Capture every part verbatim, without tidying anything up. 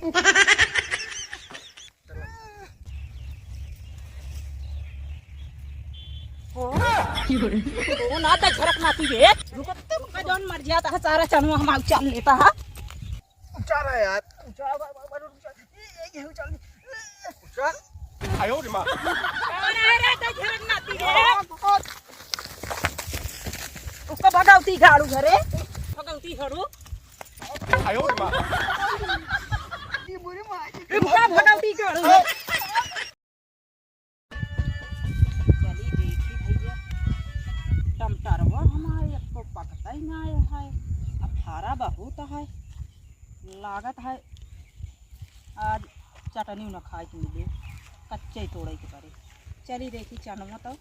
ओ, ओ ना त झरक ना पी रे। रुको, तुमका जौन मर जाता है, सारा चनुआ हम उचार लेता है। उचार है यार, उचार, उचार, उचार, उचार। आयो रे माँ। कौन है रे, त झरक ना पी रे। उसको भगौती झाड़ू घरे। भगौती झाड़ू। आयो रे माँ। ये बुरी माँ। रुका, भगौती झाड़ू। चली देखी भैया, टमटरवा हमारे एको पकता ही ना आया है। अब फरा बहुत है, लागत है आज चटनी न खाए के मिले, कच्चे ही तोड़े के पड़े। चली देखी चनवा तो।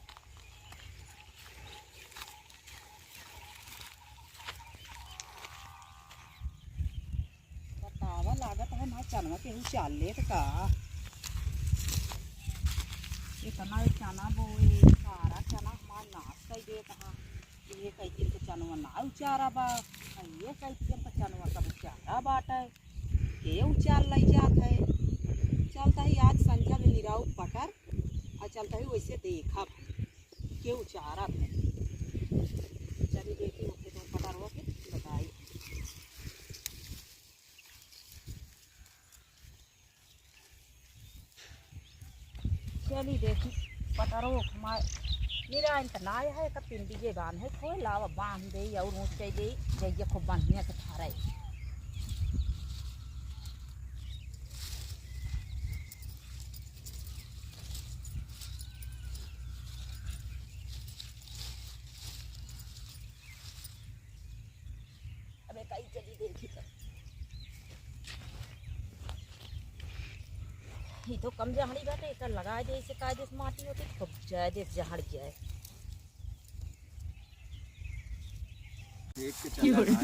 बतावा, लागत है ना चनवा केहू चाल लेत का। इतना ये चना बोए, सारा चना हमार नाश कर देत है। ये कई दिन के चनवा ना उचारा बा, आ ये कई दिन के चनवा सब उचारा बाटे। के उचार लई जात है। चलता ही आज संझा में निराऊ पटर, आ चलता ही वैसे देखब। के उचारत है। चली देखी, ओके तो पटरवा के बताई। चली देखी, पटरवा हमार निराइन त ना आया है, एक पिंडी जे बांध है, खोए लावा बांध दे और ऊँच दे, जइया खूब बढ़िया से फरे। अबे कई चली देखी तो। ये तो कम जहड़ी बाटे, एकर लगा दे, इसे कायदे से माटी होती तो खूब जाए दे, जहड़ जाए। देख के चला ना।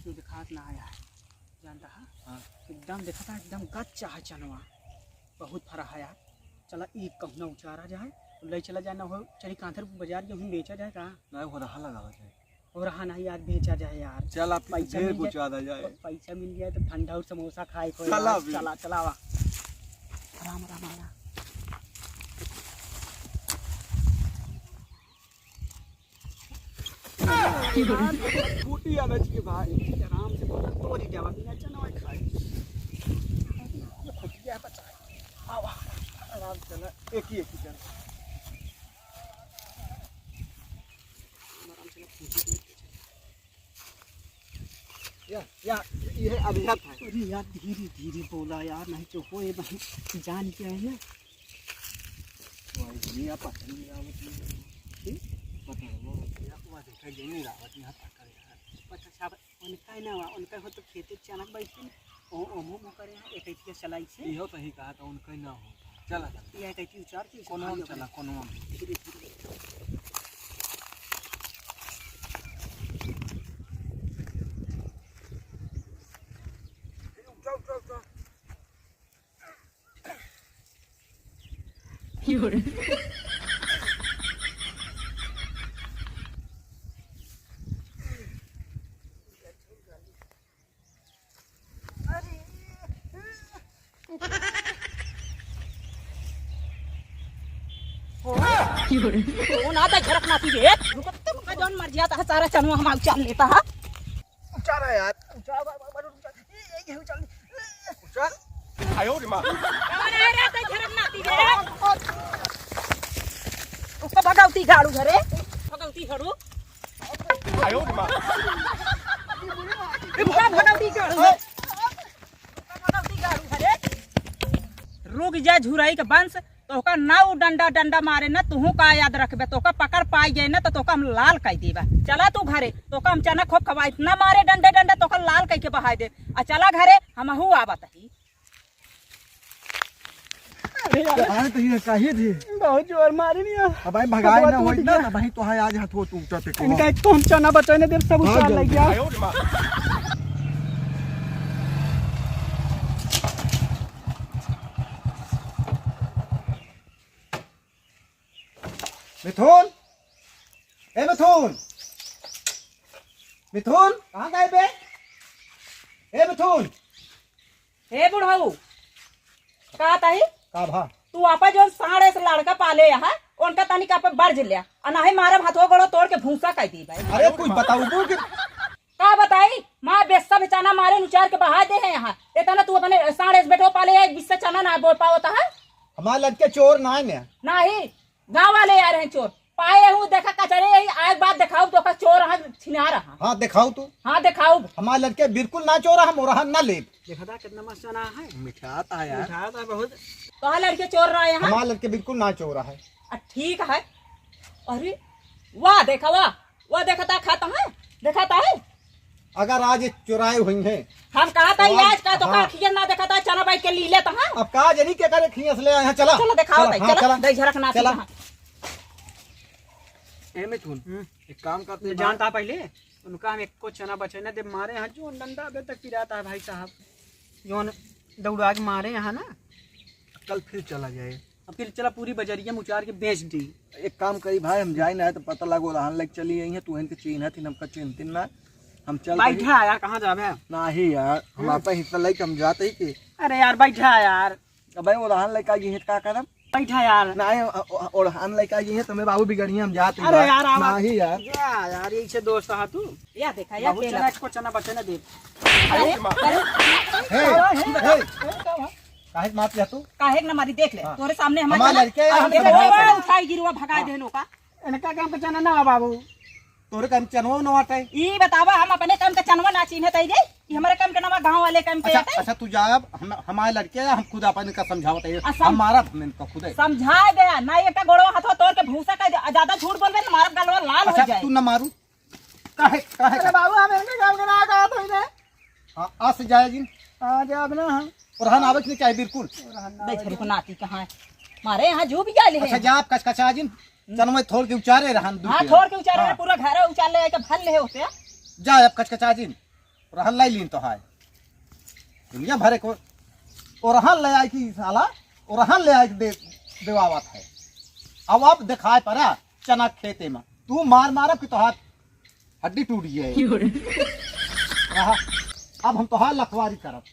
क्यों दिखात ना आया है? जानता है? हाँ। एकदम देखा था, एकदम गच्चा है चनवा। बहुत फरा है यार। चला, ई कहूँ ना उचारा जाए, ले चला जाए, ना हो, चली कांथर बाजार गेहूँ बेचा जाए का? ना, हो रहा लगावा जाए। हो रहा नहीं यार, बेचा जाए यार। चला, फिर पैसा ढेर मिल जाए, कुछ आ जाए। प-, पैसा मिल जाए तो ठंडा और समोसा खाए को चला यार। भी। चला, चला वा। आराम, आराम, आराम। फूटी आवे के भाई, आराम से बोला, तोरी जावा, बिना चना खाए। ये फटिया बचा। आवा, आराम से ना, एक ही, एक ही चना। आराम से ना, फूटी दे। या, या, ये अभी हाथ है। अरे यार, धीरे, धीरे बोला यार, नहीं तो होए, नहीं, जान के है ना। भाई, ये पता नहीं क्या मतलब है। ठीक? पता है, वो या, वो देखा, ये नहीं रहा, यहाँ पकड़ यार। पता साहब, उनका ही ना हुआ, उनका हो तो खेते चनक बैठे, ओ, ओमो मो करे हैं, एक ऐतिया चलाई से। इहो तो ही कहा था, उनका ही ना हो। चला, चला। ये एक ऐतिया उचार के कोनो हम चला, कोनो हम। धीरे, धीरे। ओ, ओ ना त झरक ना पी रे। रुको, तुमका जौन मर जाता है, सारा चनुआ हम उचार लेता है। उचारा यार, उचारा, बा-, बा-, बा-, उचारा। ए, ए, ये उचारा। उचारा? आयो रे माँ। कौन है रे, त झरक ना पी रे। उसको भगौती झाड़ू घरे। भगौती झाड़ू। आयो रे माँ। ए, भगौती झाड़ू। भगौती झाड़ू घरे। रुक जा झुराई के बंस, तोहका ना उ डंडा डंडा मारे ना, तुहू का याद रखबे, तोहका पकड़ पाई गए ना तो तोहका हम लाल कई देबा। चला तू घरे, तोहका हम चना खूब खवाई, ना मारे डंडे डंडे, तोहका लाल कई के बहाई दे। आ चला घरे, हमहू आवत ही। अरे यार। अरे तो ये काहे थे? बहुत जोर मारे नहीं है। अब भाई भगाए ना होई ना, तो भाई तो है आज हाथ हो टूटा पे को। इनका एक तो हम चना बचाने देर सब उछाल लग गया। मिथुन, ए मिथुन, मिथुन, कहाँ गए बे? ए मिथुन। हे बुढ़ऊ, का ताही? का भा? तू आपा जौन साढ़े से लड़का पाले यहाँ, उनका तनी का पे बर्ज लिया। आ नाही मारब हाथों गोड़ों तोड़ के भूसा कर दी भाई। अरे कुछ बताऊ तू कि का बताई? माँ बेस्सा बेचाना मारे नुचार के बहा दे है यहाँ। इतना तू अपने साढ़े से बेटो पाले, एक बिस्सा चना ना बोल पावत है। हमारे लड़के चोर ना है ने। नाही, गाँव वाले आ रहे हैं चोर। पाए हूँ, देखा कचरे, यही आए बात दिखाऊ तो का चोर रहा, छिना रहा। हाँ, दिखाऊ तू। हाँ, दिखाऊ। हमारे लड़के बिल्कुल ना चोर रहा, मोरहा ना लेब। देखा था कितना मस्त चना है। मिठाता है यार। मिठाता है बहुत। तो हाँ, लड़के चोर रहा है यहाँ। हमारे लड़के बिल्कुल ना चोर रहा है। आ, ठीक है। अरे, वाह, देखा, वाह। वाह, देखा था, खाता है, देखा था है। अगर आज ये चुराए हुई हैं, हम कहा था, तो आज, आज का तो हाँ। का खिया ना देखा था, चना बाई के ली लेता, हाँ। अब का जनी के करे खिया से ले आए हैं, चला। चला, दिखाओ चला, भाई, हाँ, चला, चला। दही झरक ना चला। सीधा, हाँ। ए मिथुन, हम्म। एक काम करते हैं, जानता पहले उनका हम एको चना बचे ना दे, मारे यहाँ जो डंडा अबे तक पिराता है भाई साहब, जो दौड़ा के मारे यहाँ ना। कल फिर चला जाए। अब फिर चला पूरी बजरिया में उचार के बेच दी। एक काम करी भाई, हम जाए ना तो पता लागो रहन लग चली गई है, तू इनके चिन्हत ही हमका चिन्हतिन ना। हम चल बैठा रही। यार, कहाँ जाबे? नाही यार, हम हम्म। आपका हिस्सा लेके हम जाते ही के। अरे यार, बैठा यार। अबे वो रहन लेके आई है तो का करब? बैठा यार। नाही, ओ, ओ, ओ रहन लेके आई है तो मैं बाबू बिगड़िए, हम जाते ही अरे यार। यार, आवा। नाही यार। या यार, यही से दोस्त हा तू। या देखा, या बाबू केला। चना, इसको चना बचे ना दे। अरे, अरे। हे, हे। काहे के मारत जा तू? काहे के ना मारी, देख ले, हाँ। तोरे सामने हमार हमार चना, लड़के, अरे, हम देखो, समझावत बड़ा है। उठाई गिरुआ भगा हाँ। देहलो का। इनका काम का चना ना हो बाबू। तोरे काम चनवा ना आटे। ई बतावा, हम अपने काम का चनवा ना चिन्हत है जे, ई हमरे काम के नवा गाँव वाले काम के अच्छा, आटे। अच्छा, तू जा, अब हम, हमारे लड़के, हम खुद अपन इनका समझावत है। आ, सम-, हम मारब, हम इनका खुदे। समझाए दे, ना एक गोड़वा हाथवा तोड़ के भूसा कर दे, आ, ज्यादा झूठ बोलबे ना, मारब गलवा लाल हो अच्छा, जाए। तू ना मारू। काहे, काहे अरे का? बाबू, हम इनके काम के ना कहत हई ने। हाँ, आज से जाए जिन। हाँ, जाब ना हम। ओरहन आवे के नहीं चाहे बिल्कुल। ओरहन ना दे आवे झलको के। नाती कहाँ है? मारे यहाँ जो भी आले अच्छा, हैं। जा आप कचकचा जिन। हम्म। चनवे थोड़ के उचारे रहन दू हाँ, के। थोड़ के उचारे हाँ। रहे, पूरा घर उचार ले आके भर ले होते हैं। जा आप कचकचा जिन। ओरहन लाई लीन तो हाय। दुनिया भरे को ओरहन ले आए की साला, ओरहन ले आए के दे, देवावत है। अब, अब दिखाए पड़ा चना खेते में। तू मार मारब कि तोहार हड्डी टूट गई है। क्यों रे? रहा। अब हम तोहार लखवारी करब।